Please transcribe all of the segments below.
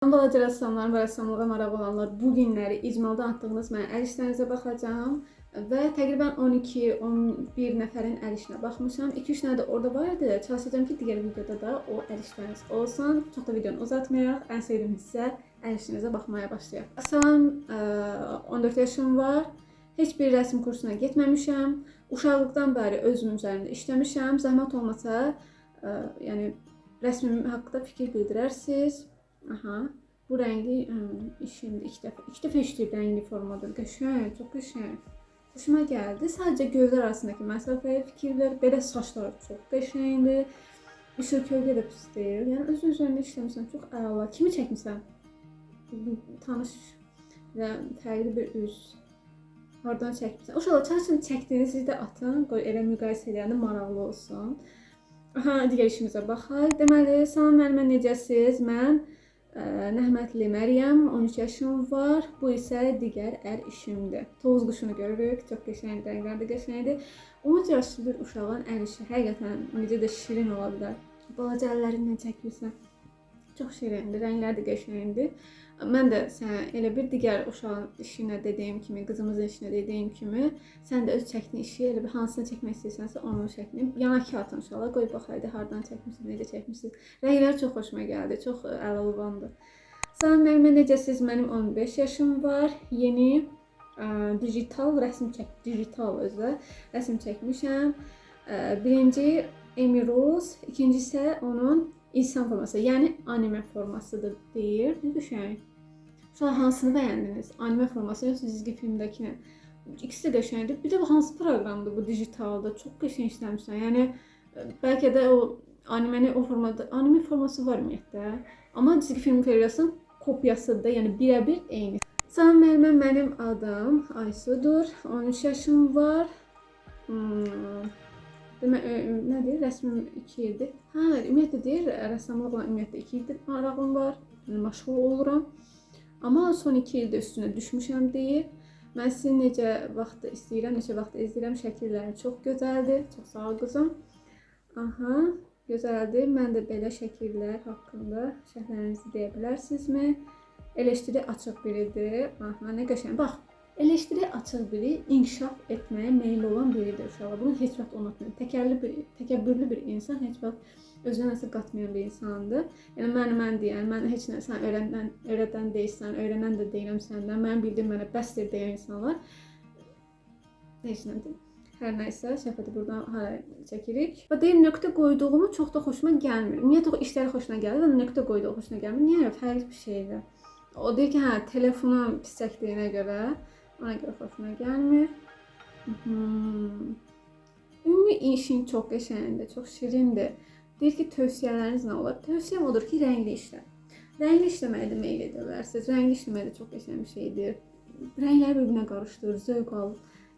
Balaca rəssamlar və rəssamlığa marağı olanlar, bu günləri icmalda atdığınız mənim əl işlərinizə baxacağam və təqribən 12-11 nəfərin əl işinə baxmışam. 2-3 dənə də orada var idi. Çalışacağam ki, digər videoda da o əl işləriniz olsun. Çox da videonu uzatmayaq. Ən sevdiyim hissə əl işinizə baxmaya başlayaq. Salam, 14 yaşım var. Heç bir rəsm kursuna getməmişəm. Uşaqlıqdan bəri özüm üzərində işləmişəm. Zəhmət olmasa, yəni rəsmim haqqında fikir bildirərsiniz. Aha. Bu rəngli işimdir. İki dəfə işləyib rəngli formada. Qəşəng, çox qəşəng. Xoşuma gəldi. Sadəcə gözlər arasındakı məsafəyə fikir ver. Belə saçlar çox qəşəngdir. İşıq kölgə də pis deyil. Yəni özün üzərində işləmisən, çox əla. Kimi çəkmisən? Bu tanış və fərqli bir üz. Hardan çəkmisən? Uşaqlar, çalışın çəkdiyinizi də atın. Qoy elə müqayisə edəndə maraqlı olsun. Aha, digər işimizə baxaq. Deməli, salam müəllimə, necəsiz? Mən Nəhmətli Məryəm, 13 yaşım var. Bu isə digər əl işimdir. Tovuz quşunu görürük. Çox qəşəngdir, rəngləri də qəşəngdir. 13 yaşlı bir uşağın əl işi həqiqətən necə də şirin ola bilər. Balaca əllərinlə çəkilsən. Çox şirindir, rəngləri də qəşəngdir. Mən də sənə elə bir digər uşağın işinə dediyim kimi, qızımızın işinə dediyim kimi, sən də öz çəkdiyin işi elə bir hansını çəkmək istəyirsənsə, onun şəklini yanakı atın uşaqlar. Qoy baxaydı hardan çəkmisiniz, necə çəkmisiniz. Rəngləri çox xoşuma gəldi, çox əla oldu. Salam müəllimə, necəsiz? Mənim 15 yaşım var. Yeni digital rəsm çək, digital özü rəsm çəkmişəm. Birinci Amy Rose, ikinci isə onun insan forması, yəni anime formasıdır deyir. Nə qəşəng. Uşaqlar, hansını bəyəndiniz? Anime forması yoxsa cizgi filmdəkini? İkisi də qəşəngdir. Bir də bu hansı proqramdır bu digitalda? Çox qəşəng işləmişsən. Yəni bəlkə də o animeni o formada, anime forması var ümumiyyətlə. Amma cizgi film versiyasının kopyasıdır. Yəni birəbir eyni. Salam müəllimə, mənim adım Aysudur. 13 yaşım var. Demə, nə deyir? Rəsmim 2 ildir. Hə, ümumiyyətlə deyir, rəssamlıqla ümumiyyətlə 2 ildir marağım var. Yəni məşğul oluram. Amma son 2 ildə üstünə düşmüşəm deyir. Mən sizi necə vaxt istəyirəm, neçə vaxt izləyirəm. Şəkillərin çox gözəldir. Çox sağ ol qızım. Aha, gözəldir. Mən də belə şəkillər haqqında şərhlərinizi deyə bilərsinizmi? Eleştiri açıq biridir. Aha, nə qəşəng. Bax, eleştiri açıq biri inkişaf etməyə meyilli olan biridir uşaqlar. Bunu heç vaxt unutmayın. Təkəbbürlü bir insan heç vaxt özünə nəsə qatmayan bir insandır. Yəni mən deyən, mən heç nə sən öyrədən deyilsən, öyrənən də deyiləm səndən. Mən bildiyim mənə bəsdir deyən insanlar. Heç nə deyim. Hər nəsə, söhbəti buradan hara çəkirik. Və deyim, nöqtə qoyduğumu çox da xoşuma gəlmir. Ümumiyyətlə o işləri xoşuna gəlir və nöqtə qoyduğu xoşuna gəlmir. Niyə? Fərqli bir şeydir. O deyir ki, hə, telefonu pis çəkdiyinə görə, ona görə xoşuna gəlmir. Ümumi işin çox qəşəngdir, çox şirindir. Deyir ki, tövsiyələriniz nə olar? Tövsiyəm odur ki, rəngli işlə. Rəngli işləməyə də meyl edə bilərsiniz. Rəngli işləmək də çox qəşəng bir şeydir. Rəngləri bir-birinə qarışdır, zövq al.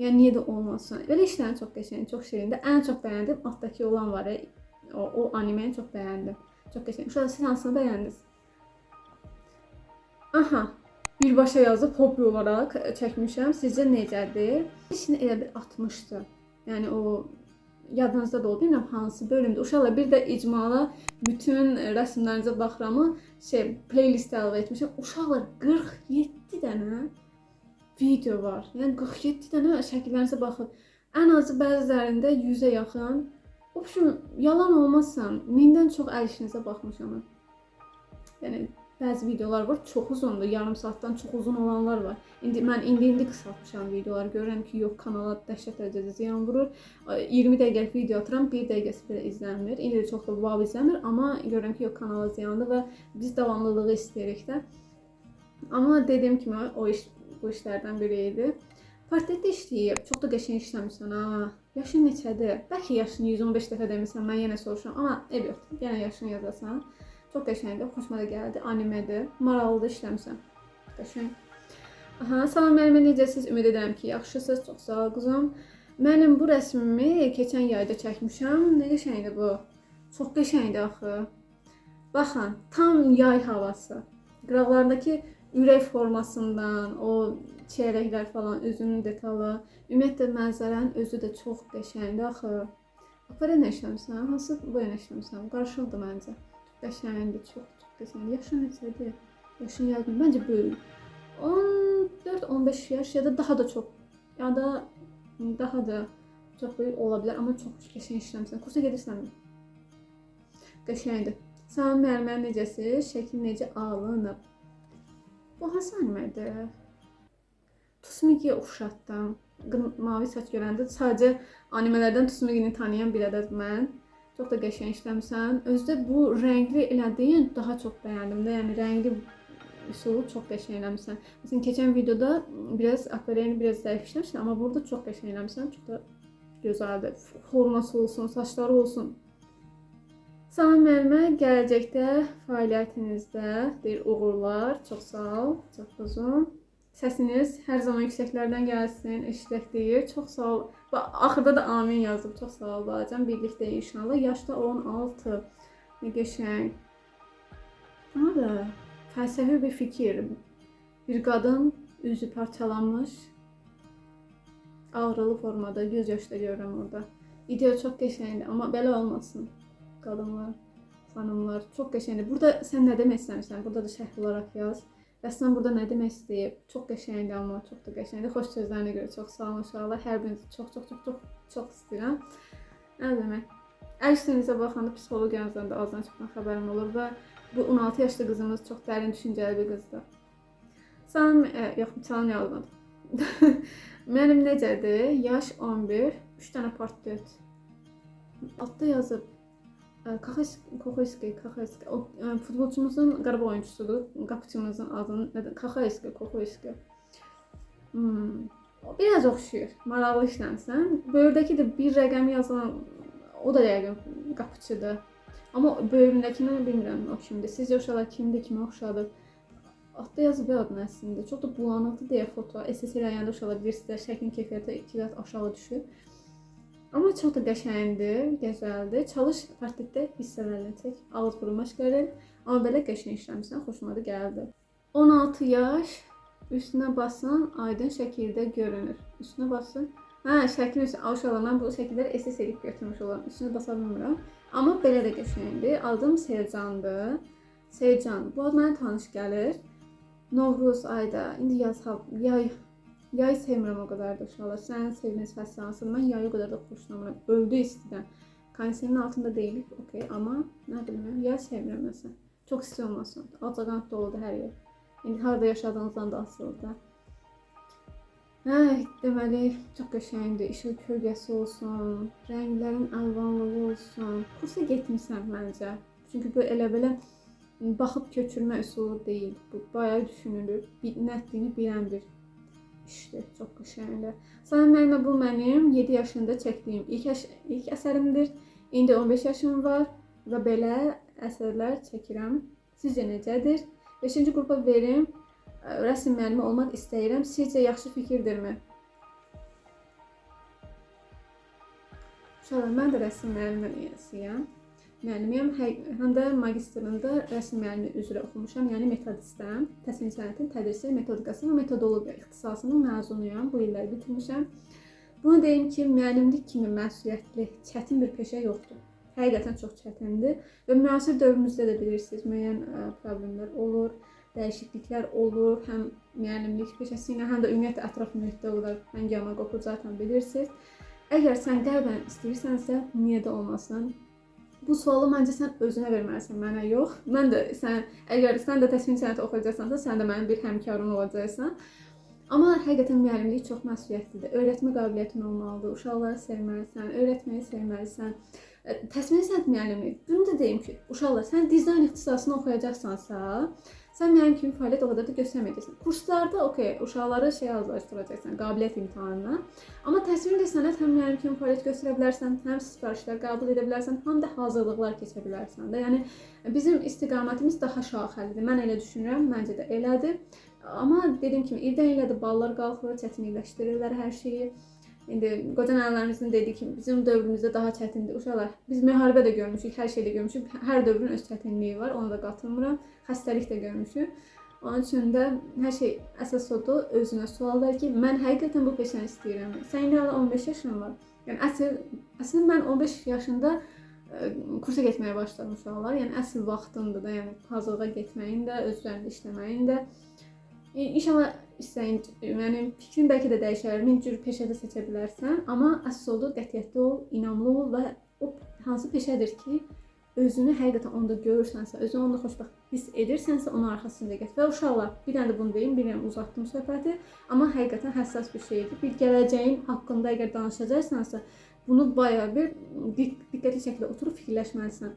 Yəni niyə də olmasın. Belə işlərin çox qəşəng, çox şirindir. Ən çox bəyəndim altdakı olan var. O animeni çox bəyəndim. Çox qəşəng. Uşaqlar, siz hansını bəyəndiniz? Aha, birbaşa yazıb hobbi olaraq çəkmişəm. Sizcə necədir? İşini elə bir atmışdı. Yəni o yadınızda da oldu, bilmirəm hansı bölümdür. Uşaqlar, bir də icmala bütün rəsmlərinizə baxıramı şey playlist əlavə etmişəm. Uşaqlar, 47 dənə video var. Yəni 47 dənə şəkillərinizə baxın. Ən azı bəzilərində 100-ə yaxın. Obşim, yalan olmasın, 1000-dən çox əl işinizə baxmışam mən. Yəni bəzi videolar var, çox uzundur. Yarım saatdan çox uzun olanlar var. İndi mən indi-indi qısaltmışam videoları. Görürəm ki, yox, kanala dəhşət dərəcədə ziyan vurur. 20 dəqiqəlik video atıram, 1 dəqiqəsi belə izlənmir. İndi də çox da wow izlənmir, amma görürəm ki, yox, kanala ziyandır və biz davamlılığı istəyirik də. Amma dediyim kimi o iş bu işlərdən biri idi. Portretdə işləyib, çox da qəşəng işləmisən ha. Yaşın neçədir? Bəlkə yaşını 115 dəfə demisən, mən yenə soruşuram, amma eyb yoxdur. Yenə yaşını yazasan. Çox qəşəngdir, xoşuma da gəldi. Animedir. Maraqlı da işləmisən. Qəşəng. Aha, salam müəllimə, necəsiz? Ümid edirəm ki, yaxşısınız. Çox sağ ol qızım. Mənim bu rəsmimi keçən yayda çəkmişəm. Nə qəşəngdir bu. Çox qəşəngdir axı. Baxın, tam yay havası. Qıraqlarındakı ürək formasından, o çiyələklər falan, üzünün detalı, ümumiyyətlə mənzərənin özü də çox qəşəngdir axı. Akvarellə işləmisən? Hansı boyana işləmisən? Qarışıqdır məncə. Qəşəngdir, çox çox qəşəngdir. Yaşı neçədir? Yaşını yazmıyor. Məncə böyük. 14-15 yaş ya da daha da çox. Ya da daha da çox böyük ola bilər, amma çox qəşəng işləmisən. Kursa gedirsənmi? Qəşəngdir. Salam müəllimə, necəsiz? Şəkil necə alınıb? Bu hansı animədir? Tsumugi'yə oxşatdım. Mavi saç görəndə sadəcə animələrdən Tsumugini tanıyan bir ədəd mən. Çox da qəşəng işləmisən. Özü də bu rəngli elədiyin daha çox bəyəndim də. Yəni rəngli üsulu çox qəşəng eləmisən. Məsələn, keçən videoda biraz akvarelini biraz zəif işləmişsin, amma burada çox qəşəng eləmisən. Çox da gözəldir. Forması olsun, saçları olsun. Salam müəllimə, gələcəkdə fəaliyyətinizdə deyir uğurlar. Çox sağ ol, çox uzun. Səsiniz hər zaman yüksəklərdən gəlsin, eşidək deyir. Çox sağ ol. Axırda da amin yazdım. Çox sağ ol balacan. Birlikdə inşallah. Yaşda 16. Nə qəşəng. Buna da fəlsəfi bir fikir. Bir qadın üzü parçalanmış, ağrılı formada, göz yaşı da görürəm orada. İdeya çox qəşəngdir, amma belə olmasın. Qadınlar, xanımlar, çox qəşəngdir. Burada sən nə demək istəmirsən? Burada da şərh olaraq yaz. Rəssam burada nə demək istəyib? Çox qəşəngdir, amma çox da qəşəngdir. Xoş sözlərinə görə çox sağ olun uşaqlar. Hər birinizi çox, çox, çox, çox, çox istəyirəm. Nə demək? Əl işlərinizə baxanda psixologiyanızdan da azdan çoxdan xəbərim olur və bu 16 yaşlı qızımız çox dərin düşüncəli bir qızdır. Salam, yox, salam yazmadım. Mənim necədir? Yaş 11, 3 dənə portret. Altda yazıb. Kokoski, o futbolçumuzun Qarabağ oyunçusudur. Qapıçımızın adını nədən? Kokoski, Kokoski. O biraz oxşuyur. Maraqlı işləmisən. Böyürdəki də bir rəqəm yazılan, o da yəqin qapıçıdır. Amma böyründəkini bilmirəm o kimdir. Sizcə uşaqlar kimdir, kimə oxşadır? Altda yazıb adını əslində. Çox da bulanıqdır deyə foto. SS eləyəndə uşaqlar bilirsizlər, şəklin keyfiyyəti 2 qat aşağı düşür. Amma çox da qəşəngdir, gözəldir. Çalış portretdə hissələrini çək, ağız burun məşqləri. Amma belə qəşəng işləmisən, xoşuma da gəldi. 16 yaş, üstünə basın, aydın şəkildə görünür. Üstünə basın. Hə, şəklin üstünə, uşaqlar, mən bu şəkilləri SS edib götürmüş olam. Üstünə basa bilmirəm. Amma belə də qəşəngdir. Adım Selcandır. Selcan. Bu ad mənə tanış gəlir. Novruz ayda, indi yaz, yay. Yay sevmirəm o qədər də uşaqlar. Sənin sevdiyiniz fəsil hansıdır? Mən yayı o qədər də xoşlamıram. Öldü istidən. Kondisionerin altında deyilik, okey, amma nə bilim, yay sevmirəm məsələn. Çox isti olmasın. Alçaqanat doludur hər yer. İndi harada yaşadığınızdan da asılıdır. Hə, deməli, çox qəşəngdir. İşıq kölgəsi olsun, rənglərin əlvanlığı olsun. Kursa getmirsən məncə. Çünki bu elə belə baxıb köçürmə üsulu deyil. Bu bayağı düşünülür. Nətliyini bilən bir işdir. Çox qəşəngdir. Salam müəllimə, bu mənim 7 yaşında çəkdiyim ilk əsərimdir. İndi 15 yaşım var və belə əsərlər çəkirəm. Sizcə necədir? 5-ci qrupa verim. Rəsm müəllimi olmaq istəyirəm. Sizcə yaxşı fikirdirmi? Uşaqlar, mən də rəsm müəllimisiyəm. Müəllimiyəm. Həm də magistrında rəsm müəllimi üzrə oxumuşam, yəni metodistəm. Təsvir sənətin tədrisi, metodikası və metodologiya ixtisasının məzunuyam. Bu illəri bitirmişəm. Bunu deyim ki, müəllimlik kimi məsuliyyətli, çətin bir peşə yoxdur. Həqiqətən çox çətindir və müasir dövrümüzdə də bilirsiniz, müəyyən problemlər olur, dəyişikliklər olur. Həm müəllimlik peşəsi ilə, həm də ümumiyyətlə ətraf mühitdə o qədər həngamə qopur, zaten bilirsiniz. Əgər sən qəlbən istəyirsənsə, niyə də olmasın? Bu sualı məncə sən özünə verməlisən, mənə yox. Mən də sən, əgər sən də təsvir sənəti oxuyacaqsansa, sən də mənim bir həmkarım olacaqsan. Amma həqiqətən müəllimlik çox məsuliyyətlidir. Öyrətmə qabiliyyətin olmalıdır, uşaqları sevməlisən, öyrətməyi sevməlisən. Təsvir sənət müəllimliyi. Bunu da deyim ki, uşaqlar, sən dizayn ixtisasını oxuyacaqsansa, sən müəllim kimi fəaliyyət o qədər də göstərməyəcəksən. Kurslarda, okey, uşaqları şey hazırlaşdıracaqsan, qabiliyyət imtahanına. Amma təsvir sənət həm müəllim kimi fəaliyyət göstərə bilərsən, həm sifarişlər qəbul edə bilərsən, həm də hazırlıqlar keçə bilərsən də. Yəni bizim istiqamətimiz daha şaxəlidir. Mən elə düşünürəm, məncə də elədir. Amma dediyim kimi ildən ilə də ballar qalxır, çətinləşdirirlər hər şeyi. İndi qoca nənələrimizin dediyi kimi bizim dövrümüzdə daha çətindir. Uşaqlar, biz müharibə də görmüşük, hər şey də görmüşük. Hər dövrün öz çətinliyi var, ona da qatılmıram. Xəstəlik də görmüşük. Onun üçün də hər şey əsas odur, özünə sual ver ki, mən həqiqətən bu peşəni istəyirəm. Sən indi hələ 15 yaşın var. Yəni əslində mən 15 yaşında Kursa getməyə başladım uşaqlar. Yəni əsl vaxtındır da, yəni hazırlığa getməyin də, öz üzərində işləməyin də. İnşallah istəyin, yəni fikrin bəlkə də dəyişər, min cür peşə də seçə bilərsən, amma əsas odur qətiyyətli ol, inamlı ol və o hansı peşədir ki, özünü həqiqətən onda görürsənsə, özünü onda xoşbəxt hiss edirsənsə, onun arxasınca get. Və uşaqlar, bir dənə də bunu deyim, bilirəm uzatdım söhbəti, amma həqiqətən həssas bir şeydir. Bir gələcəyin haqqında əgər danışacaqsansa, bunu bayağı bir diqqətli şəkildə oturub fikirləşməlisən.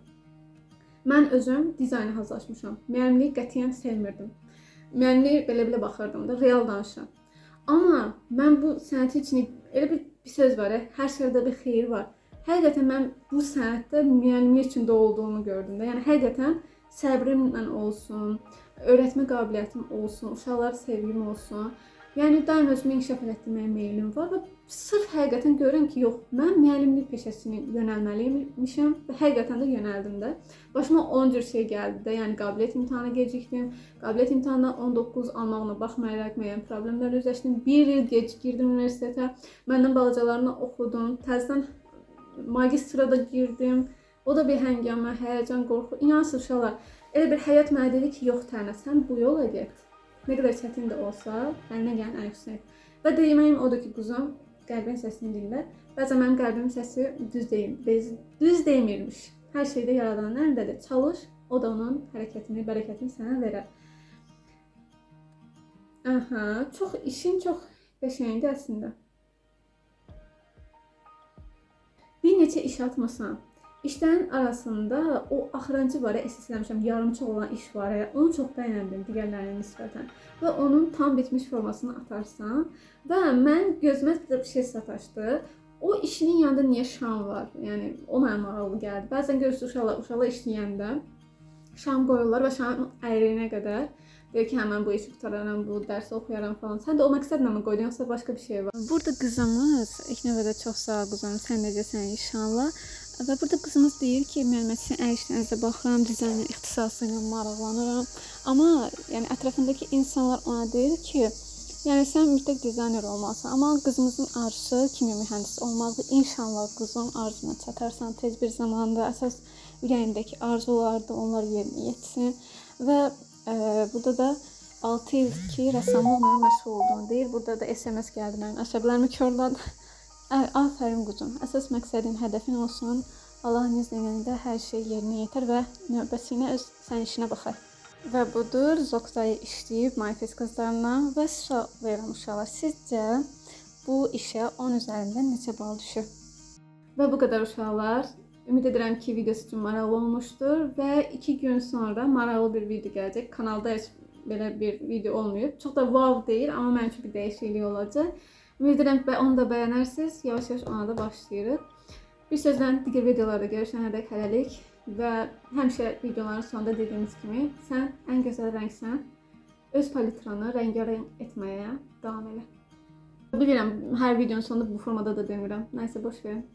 Mən özüm dizayna hazırlaşmışam. Müəllimliyi qətiyyən sevmirdim. Müəllimliyə belə-belə baxırdım da, real danışıram. Amma mən bu sənətin içini, elə bir söz var, hər şeydə bir xeyir var. Həqiqətən mən bu sənətdə müəllimlik üçün doğulduğumu gördüm də. Yəni həqiqətən səbrimlə olsun, öyrətmə qabiliyyətim olsun, uşaqlara sevgim olsun. Yəni daim özümü inkişaf elətdirməyə meylim var və sırf həqiqətən görürəm ki, yox, mən müəllimlik peşəsini yönəlməliymişəm və həqiqətən də yönəldim də. Başıma 10 cür şey gəldi də, yəni qabiliyyət imtahanı gecikdim, qabiliyyət imtahanına 19 almağına baxmayaraq müəyyən problemlərlə üzləşdim. Bir il gec girdim universitetə, məndən balacalarını oxudum, təzədən magistra da girdim. O da bir həngamə, həyəcan, qorxu. İnansız uşaqlar, elə bir həyat mənə dedi ki, yox Tərnə, sən bu yola get. Nə qədər çətin də olsa, əlinə gələn ən yaxşısını et. Və deməyim odur ki, quzum, qəlbin səsini dinlə. Bəzən mənim qəlbimin səsi düz demirmiş. Hər şeydə Yaradanın əlindədir. Çalış, o da onun hərəkətini, bərəkətini sənə verər. Aha, çox işin çox qəşəngdir əslində. Bir neçə iş atmasan, İşlərin arasında o axırıncı var, əsas eləmişəm, yarımçıq olan iş var, onu çox bəyəndim digərlərinə nisbətən və onun tam bitmiş formasını atarsan və mən gözümə bir şey sataşdı. O işinin yanında niyə şam var? Yəni o mənə maraqlı gəldi. Bəzən görürsünüz uşaqlar işləyəndə şam qoyurlar və şamın əyriyinə qədər deyir ki, hə, mən bu işi qurtararam, bu dərsi oxuyaram falan. Sən də o məqsədlə mi qoydun, yoxsa başqa bir şey var? Burada qızımız, ilk növbədə çox sağ ol qızım, sən necəsən inşallah. Və burada qızımız deyir ki, müəllimə sizin əl işlərinizə baxıram, dizayner ixtisası ilə maraqlanıram. Amma yəni ətrafındakı insanlar ona deyir ki, yəni sən mütləq dizayner olmalısan. Amma qızımızın arzusu kimya mühəndisi olmalıdır. İnşallah qızım arzuna çatarsan tez bir zamanda. Əsas ürəyindəki arzulardır, onlar yerinə yetsin. Və burada da 6 il ki, rəssamlıqla məşğul olduğunu deyir. Burada da SMS gəldi mənim, əsəblərimi korladı. Afərin quzum. Əsas məqsədin, hədəfin olsun. Allahın izni ilə də hər şey yerinə yetər və növbəsi ilə öz sən işinə baxar. Və budur, Zoktayı işləyib MyFace qızlarına və sual verirəm uşaqlar. Sizcə bu işə 10 üzərindən neçə bal düşür? Və bu qədər uşaqlar. Ümid edirəm ki, video sizin üçün maraqlı olmuşdur və 2 gün sonra maraqlı bir video gələcək. Kanalda heç belə bir video olmayıb. Çox da wow deyil, amma mənim üçün bir dəyişiklik olacaq. Ümid edirəm ki, onu da bəyənərsiniz. Yavaş-yavaş ona da başlayırıq. Bir sözlə digər videolarda görüşənə dək hələlik və həmişə videoların sonunda dediyimiz kimi sən ən gözəl rəngsən. Öz palitranı rəngarəng etməyə davam elə. Bilirəm, hər videonun sonunda bu formada da demirəm. Nəysə, boş verin.